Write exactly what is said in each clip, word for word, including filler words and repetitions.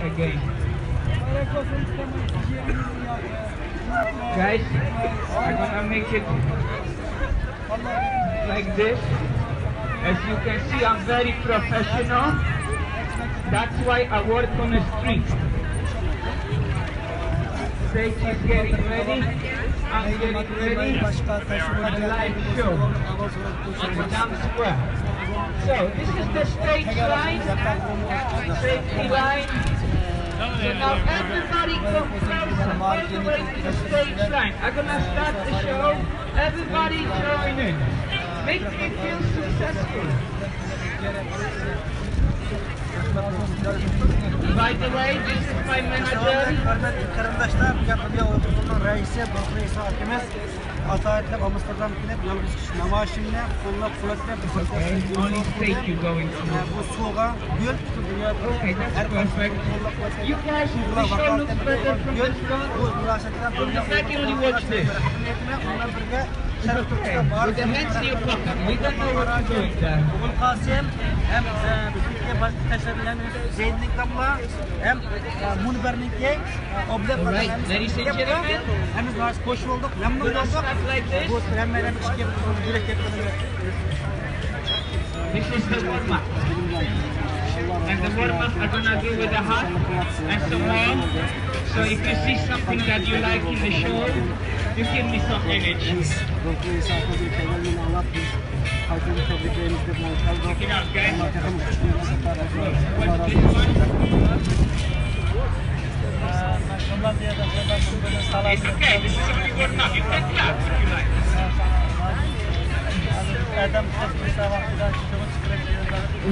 Again. Guys, I'm gonna make it like this. As you can see, I'm very professional. That's why I work on the street. Stage is getting ready. I'm getting ready for the live show on the dance floor. So this is the stage line. Safety line. So now everybody come closer all the way to the stage line. I'm gonna start the show. Everybody join in. Make me feel successful. By the way, this is my manager. Hörmətli qardaşlar, bu gün Dünya Uyğur Quruluşunun rəisi, Baku İsa akimiz asayitlib Amsterdam kelib, yalğız kişi namoyishimni qo'llab-quvvatlab, bu suvga gul, butun dunyoda har qaysi qo'llab-quvvatlab, bu munosabatdan bunga sharaf turishda bor. Qosim, həm, e, bizimki baş təşəbbüslərin Zeynəb abla, həm, e, Munbərninki, e, oblet. All right, ladies and gentlemen. Həmiz xoş olduq, məmnun olduq. Bu həmmə işə yürək. This is the warm-up. And the warm-up I'm gonna do with the heart and some warm. So if you see something that you like in the show, you give me some energy. Check it out, guys. What's this one? It's okay. This is only warm-up. You can clap if you like.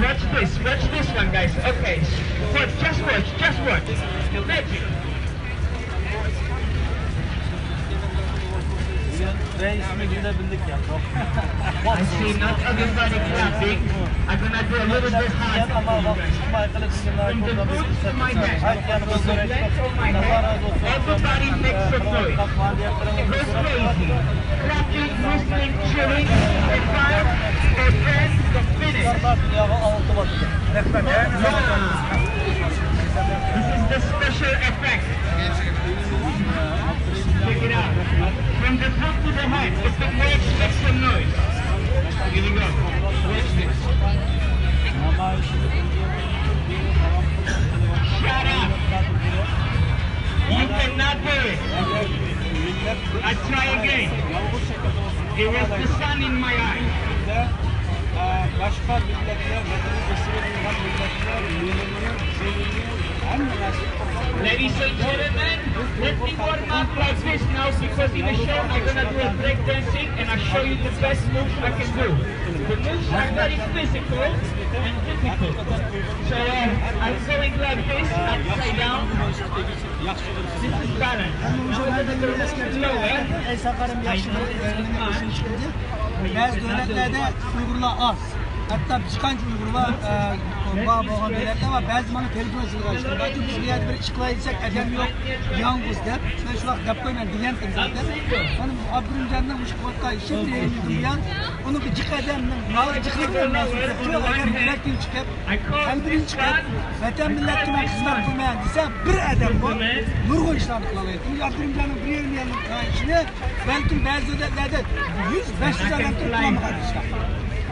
Watch this, watch this one, guys. Okay, watch, just watch, just watch. Magic. Reisimiz de bildik ya. I see not everybody clapping. I'm gonna do a little bit hard for you guys. From the roots of my head, from the depths of my head, everybody make some noise. Go crazy. Clapping, whistling, cheering, for five, for ten, for finish. Now, this is the special effect. Check it out. From the top to the head, if it works, make some noise. Here we go. Watch this. Shut up! You cannot do it. I try again. It was the sun in my eye. Başqa milletler, mədəni keçirə bilməyən millətlər, milli, milli, həmmə nəsil. Ladies and gentlemen, let me warm up like this now because in a show I'm gonna do a break dancing and I'll show you the best moves I can do. The moves are very physical and difficult. So uh, I'm going like this, upside down. This is balance. Now we're gonna go slower. I know this is hard. Bəzi dövlətlərdə Uyğurlar az. Hətta bir qancha Uyğurlar, ə, var, bolğan dövlətlər var. Bəzi mana telefon silğan işte. Bəlkə biz bir yerdə bir iş qılayın desək, adam yox, yalnız dep. Mən şu vaxt dep qoyman degəndim zaten. Mənim Abdurəmzanın bu iş qılayatqan işi bir yerimizdə buyan. Onun bir cıq adamın, yalnız cıqlıqla münasibət yox. Əgər yürekten çıkıp, kalbinin çıkıp, vətən millətə mən xizmət qılmayan dese, bir adam bu, nurgun işler qılalaydı. Çünki Abdurəmzanın bir yerim yanında işini Bəlkəm bəzi dövlətlərdə yüz, beş yüz adam tutulamağa düşər.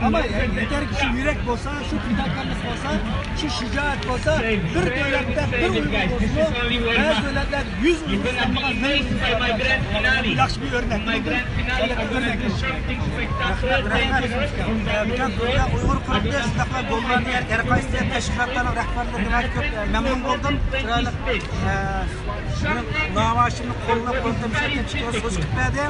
Amma e, yeter ki şu yürek bolsa, şu fedakərlik bolsa, şu şücaət bolsa, bir dövlətdə bir Uyğur bolsun, bəzi dövlətlərdə yüz Uyğur tutulamağa ne yaxşı bir örnek. Böyle bir örnek. Rəhmət, rəhmət. Bugün dünya Uyğur qurultayı şundaqla Gollandiya, hər qaysı təşkilatların rəhbərləri demək ki, e, məmnun oldum. Çıraylı, e, Namoyishimni qo'llab-quvvatlab, shu chiqib berdi.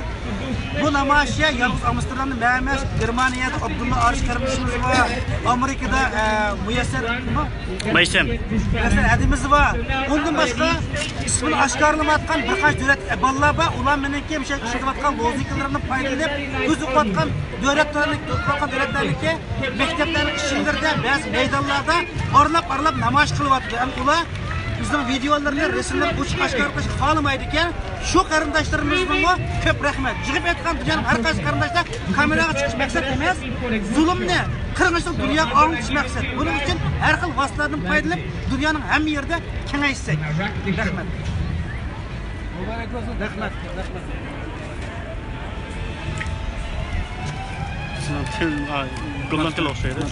Bu namoyishga yolg'iz Amsterdamda men emas, Germaniyada Abdulla Arish qarindishimiz bor, Amerikada, e, Muyassar nima? Maysam. Muyassar Adimiz bor. Undan boshqa ismini oshkorlamayotgan bir qancha davlat, e, bolalar bor. Ular meniki o'sha ishlatayotgan lozunkalarni foydalanib, o'z o'qiyotgan davlatlarniki, o'qiyotgan davlatlarniki maktablarni ichlarida, ba'zi maydonlarda oralab-oralab namoyish qilyapti. Ya'ni ular بىزنىڭ ۋىدېئولىرىنى، رەسىملەرنى ئوچۇق ئاشكارا قىلىشنى خالىمايدىكەن، شۇ قېرىنداشلىرىمىزغىمۇ كۆپ رەھمەت. يىغىپ ئېيتقان دۇنيانىڭ ھەر قايسى قېرىنداشلار، كامېراغا چىقىش مەقسەت ئەمەس، زۇلۇمنى، قىرغىنچىلىقنى دۇنياغا ئاڭلىتىش مەقسەت. بۇنىڭ ئۈچۈن ھەر خىل ۋاسىتىلەردىن پايدىلىنىپ، دۇنيانىڭ ھەممە يېرىدە كېڭەيتسەك. رەھمەت. رەھمەت. رەھمەت. شۇنىڭ تىل، ئا، گوللاند تىلى ئوخشايدۇ.